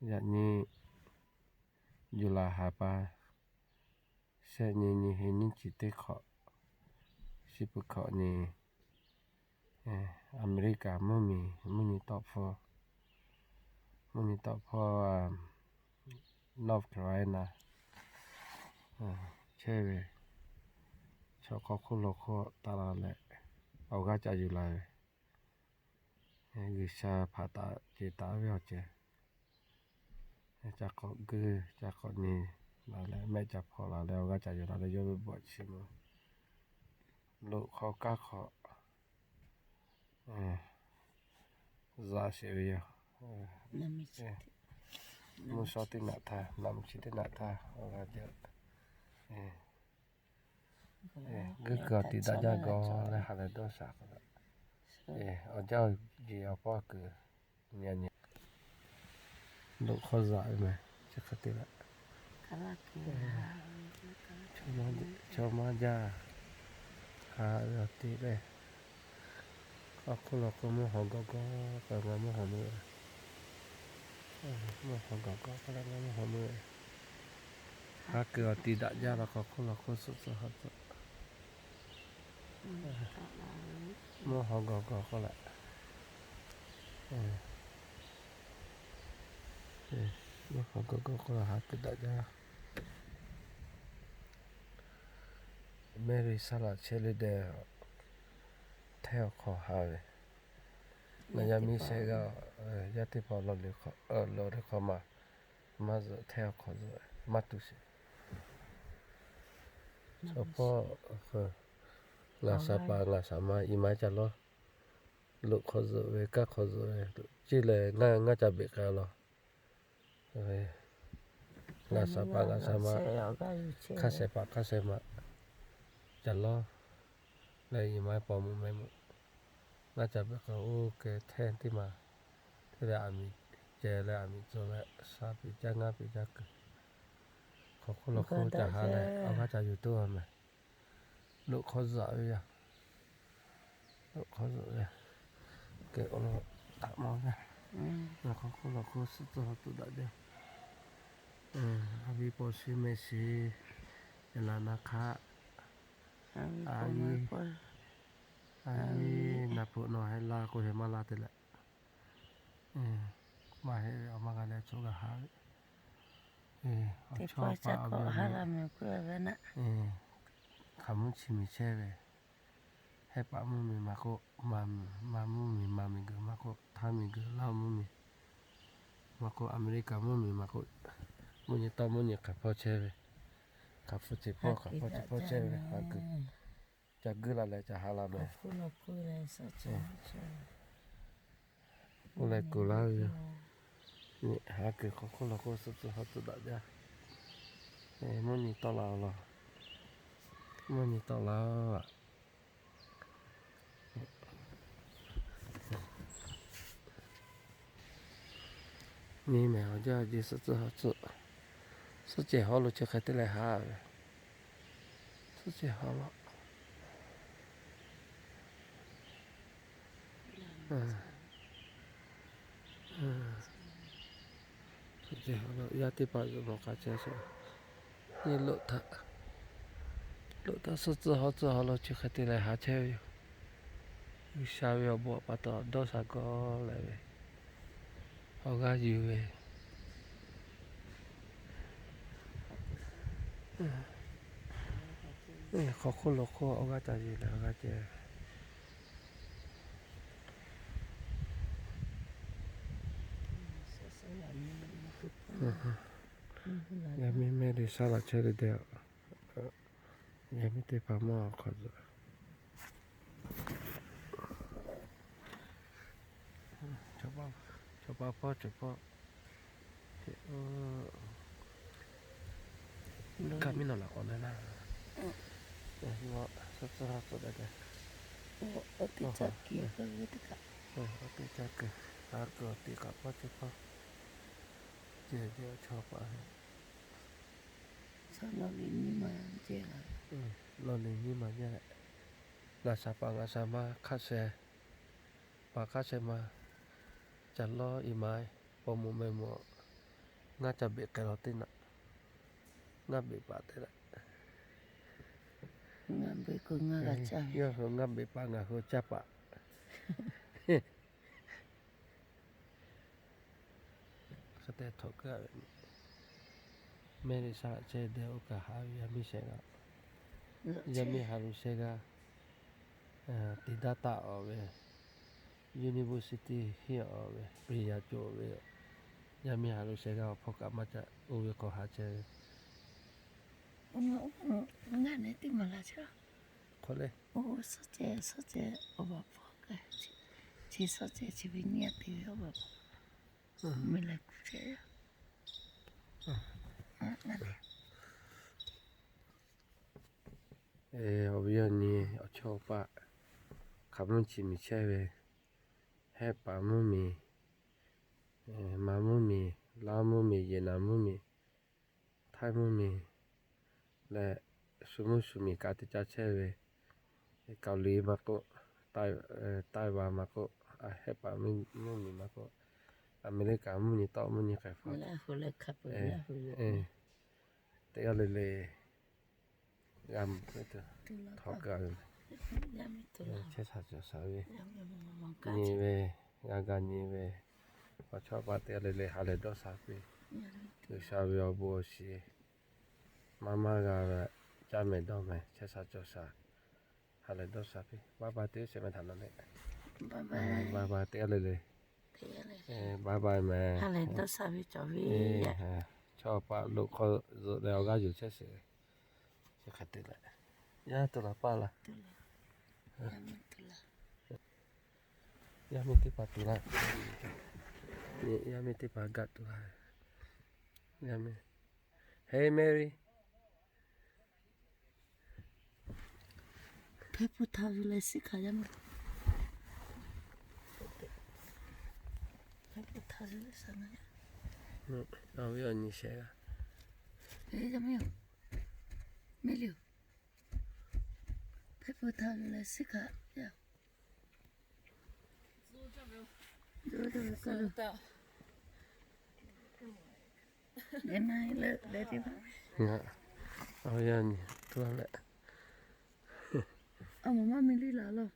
Yaꞈ nyi July ha pa shehˆ nyi nyi hui nyiˇ chi teˇ hk'awꞈ, shiˉ puiˉ hkawꞈ nyi, America mvuhˇmiˬ mvuhˇ nyi tawˆ hpfuhˇ, mvuhˇ nyi tawˆ hpfuhˇ North Carolina chehˇ ve chaw hk'aw hk'oˆ law hk'oˆ taˍ la leh, awˬ g'aˇ ca yuˬ la ve, G'uiˬsha hpaꞈ taˍ ce taˍ ve awˬ ceuˬ, ca k'awꞈ guˇ ca k'awꞈ nyi la leh, mehˆ ca hpaw la leh, awˬ g'aˇ ca yuˬ la leh, yawˇ ve bvuhꞈ chi mvuh loꞈ hk'aw kaˇ hk'awꞈ zaꞈ sheˍ ve yoˬ. Mvuhˇ shawˉ teˇ naꞈ htaˇ, naꞈ mvuhˇ chi teˇ naꞈ htaˇ awˬ g'aˇ jaˇ. Guˇ kuiˬ awˬ tiꞈ daꞈ jaˇ gaw leh ha lehˬ dawˇ shaˍ k'o, awˬ jaˇ awˬ jeˬ awˬ paˇ kuiˬ nyi nyi loꞈ hk'aw zaꞈ ve meh, chi hk'e te leh, chaw maˇ jaˇ, ha ve awˬ tiꞈ leh, awˬ hk'oˆ law hk'oˆ mvuhˇ haw gawˬ gawˬ k'oˆ leh ngaˬ mvuhˇ haw meuˇ, mvuhˇ haw gawˬ gawˬ k'oˆ leh ngaˬ mvuhˇ haw meuˇ, ha kuiˬ awˬ tiꞈ daꞈ jaˇ la k'o, awˬ hk'oˆ law hk'oˆ suhˆ tcuh ha tcuh mvuhˇ haw gawˬ gawˬ k'oˆ leh, mvuhˇ haw gawˬ gawˬ k'oˆ leh ha kuiˬ daꞈ jaˇ. Mehˇ ve saˉ laꞈ chehˇ le deh, hteˇ awˬ hk'aw ha ve, ngaˬ yaˇ miˇ shehˆ g'aˇ, yaˇ teˇ hpaˍ law le hk'aw, law le hk'aw maˇ, maˇ zuhꞈ, hteˇ awˬ hk'aw zuhꞈ maˇ tuˬ sheˍ. Awˬ hpawˇ ngaˬ shaˍ paˍ ngaˬ shaˍ ma i ma ca lawˇ, loꞈ hk'aw zuhꞈ ve, kaˇ hk'aw zuhꞈ ve, ceˇ leh ngaˇ ngaˇ ca beꞈ k'ai law. Ngaˬ shaˍ paˍ ngaˬ shaˍ ma, hk'a shehˍ paˍ hk'a shehˍ ma ca lawˇ leh, i ma paw mvuh meh mvuh, ngaˇ ca beꞈ k'ai oˇ keh hteˇ teˇ ma, te leh aˬ miˍ ceh leh aˬ miˍ tcuh leh sha peꞈ caˇ ngaˇ peꞈ caˇ kuiˬ, hk'aw hk'oˆ law hk'oˆ ca ha leh awˬ g'aˇ ca yuˬ toˇ a meh. Loꞈ hk'aw zaꞈ ve yaˇ, loꞈ hk'aw zaꞈ ve, keh awˬ lawn taꞈ maˇ g'a. Ngaˬ hk'aw hk'oˆ law hk'oˆ suhˆ tcuh ha tcuh daꞈ jaˇ. A viˉ paw shiˍ meh shiˍ, laꞈ na hk'aˆ, a viˉ, a viˉ naˍ hpoꞈ nawˬ heh la k'o heh maˇ la te leh, maˇ heˆ ve awˬ maˇ g'a leh chaw g'a ha ve, awˬ chawˇ pa a ve, hk'aˬ mvuhˇ chi miˬ chehˇ ve, hehˉ paˍ mvuhˇ miˬ maˇ k'oˆ, maˇ mvuhˇ miˬ maˇ miˬ guiˬ maˇ k'oˆ, htaˇ miˬ guiˬ Laˇ huˍ mvuhˇ miˬ maˇ k'oˆ, America mvuhˇ miˬ maˇ k'oˆ, mvuhˇ nyi tawˇ mvuhˇ nyi hk'aˬ hpawˇ chehˇ ve, hk'aˬ hpu ce hpawˇ hk'aˬ hpawˇ ce hpawˇ chehˇ ve, ha kuiˬ ca guˇ la leh ca ha la meh. Oˇ leh kuˬ laˇ ve yoˬ. Ha kuiˬ hk'aw hk'oˆ law hk'oˆ suhˆ tcuh ha tcuh daꞈ jaˇ. Mvuhˇ nyi tawˆ la law. Mvuhˇ nyi tawˆ la. Nyi mehˍ awˬ jaˇ jeˬ suhˆ tcuh ha tcuh, suhˆ cehˬ haw lo chi hk'e te leh ha ve, suhˆ cehˬ haw lo Suhˆ cehˬ haw lo yaˇ teˇ hpaˍ zuhꞈ mawˬ k'a chehˇ sheˍ. Nyi loꞈ htaꞈ, loꞈ htaꞈ suhˆ tcuh haw tcuh haw lo chi hk'e te leh ha chehˇ ve yoˬ. G'uiˬsha ve awˬ bon awˬ pa taw dawˇ sha gaw leh ve, awˬ g'aˇ yuˬ ve, hk'aw hk'oˆ lo hk'oˆ awˬ g'aˇ ca yuˬ leh awˬ g'aˇ ceh Yaˇ miˇ mehˇ le shaˉ laꞈ chehˇ le deh, yaˇ miˇ teˇ hpaˍ mawˇ awˬ hk'aw zuhꞈ, chaw pa hpawˇ chaw hpawˇ, kaˇ miˇ nawˬ laꞈ k'awꞈ leh laˇ, suhˆ tcuh ha tcuh leh deh, awˬ teˇ caˇ kuiˬ, a kuiˬ awˬ teˇ kaꞈ hpawˇ chi hpawˇ, ceh ceh chaw pa, lawˇ le nyiˇ ma jaˇ leh, ngaˬ shaˍ paˍ ngaˬ shaˍ ma hk'aˇ sheh, paˍ hk'aˇ sheh ma, ca lawˇ i ma, paw mvuh meh mvuh, Ngaˇ ca beꞈ k'ai law teˇ naˆ. Ngaˇ beꞈ paˍ te leh, ngaˇ beꞈ k'o ngaˇ g'a caˇ ve. Yawˇ hui ngaˇ beꞈ paˍ ngaˬ hui caˇ paˍ. Hk'e te htawꞈ kaˇ ve, Mehˇriˆsaˆ chehˇ deh oˇ kaꞈ haꞈ ve yaˇ miˇ shehˍ g'aˇ. Yaˇ miˇ ha lo shehˇ g'aˇ, te daˇ taˆ awˬ ve, university hiˆ awˬ ve, ပညာ cawˬ ve, yaˇ miˇ ha lo shehˇ g'aˇ awˬ hpawˇ kaꞈ maˇ ca oˇ ve hk'aw haꞈ chehˇ ve. Ngaˇ nehˬ teˇ maˬ la cha. Hk'aw le. Oˇ suhˉ ceh suhˉ ceh awˬ baˬ hpawˇ kaꞈ, chi suhˉ ceh chi ve nyi a te ve awˬ baˬ hpawˇ. Meh leh kuˬ chehˇ. Awˬ viˉ awˬ nyi awˬ chawˇ paˆ, hk'aˬ mvuhˇ chi miˬ chehˇ ve, Hehˆ paˍ mvuhˇ miˬ, Maˍ mvuhˇ miˬ, Laˇ mvuhˇ miˬ, Yehˬ naˍ mvuhˇ miˬ, Htaiˇ mvuhˇ miˬ leh shu mvuhˇ shu miˬ kaꞈ teˇ caˇ chehˇ ve, Kaoˍliˍ maˇ k'oˆ, Taiˍwanˍ maˇ k'oˆ, Hehˆ paˍ mvuhˇ miˬ maˇ k'oˆ, Aˍmeˍriˆkaˍ mvuhˇ nyi tawˆ mvuhˇ nyi k'ai hpawˇ, teˇ g'aˇ le le g'a mawˬ hk'e te htawꞈ kaˇ ve, chehˇ sha cawˬ sha ve, nyi ve, g'a ga nyi ve, awˬ chawˇ paˆ teˇ g'aˇ le le ha lehˬ dawˇ sha piˇ. G'uiˬsha ve awˬ bon awˬ shiˍ maˇ maˇ g'a ve, caˇ mehˍ dawˇ mehˍ, chehˇ sha cawˬ sha, ha lehˬ dawˇ sha piˇ. Bye bye teˇ g'aˇ sheˍ meh htaꞈ na le. Bye bye teˇ g'aˇ le le. Bye bye mehˍ. Chawˇ paˆ lo hk'aw zuhꞈ leh awˬ g'aˇ yuˬ chehˇ sheˍ. Chi hk'e te leh, yaˇ tuˬ laˬ paˇ laˇ. Yaˇ miˇ teˇ hpaˍ tuˬ laˇ. Yaˇ miˇ teˇ hpaˍ gaꞈ tuˬ laˇ. Yaˇ miˇ, Hey Mary. Hpehˇ pui htaꞈ yuˬ leh suhˉ hkanˍ yaˇ miˇ. Hpehˇ pui htaꞈ yuˬ leh suhˉ hkanˍ yaˇ. Awˬ viˉ awˬ nyi shehˍ g'aˇ. Yaˇ miˇ-oˬ, Mary-oˬ, hpehˇ pui htaꞈ yuˬ leh suhˉ hkanˍ yaˇ. Ngaˬ, awˬ yaˇ nyi tuˬ leh, a maˍ maˇ miˬ liˇ laˬ laˇ.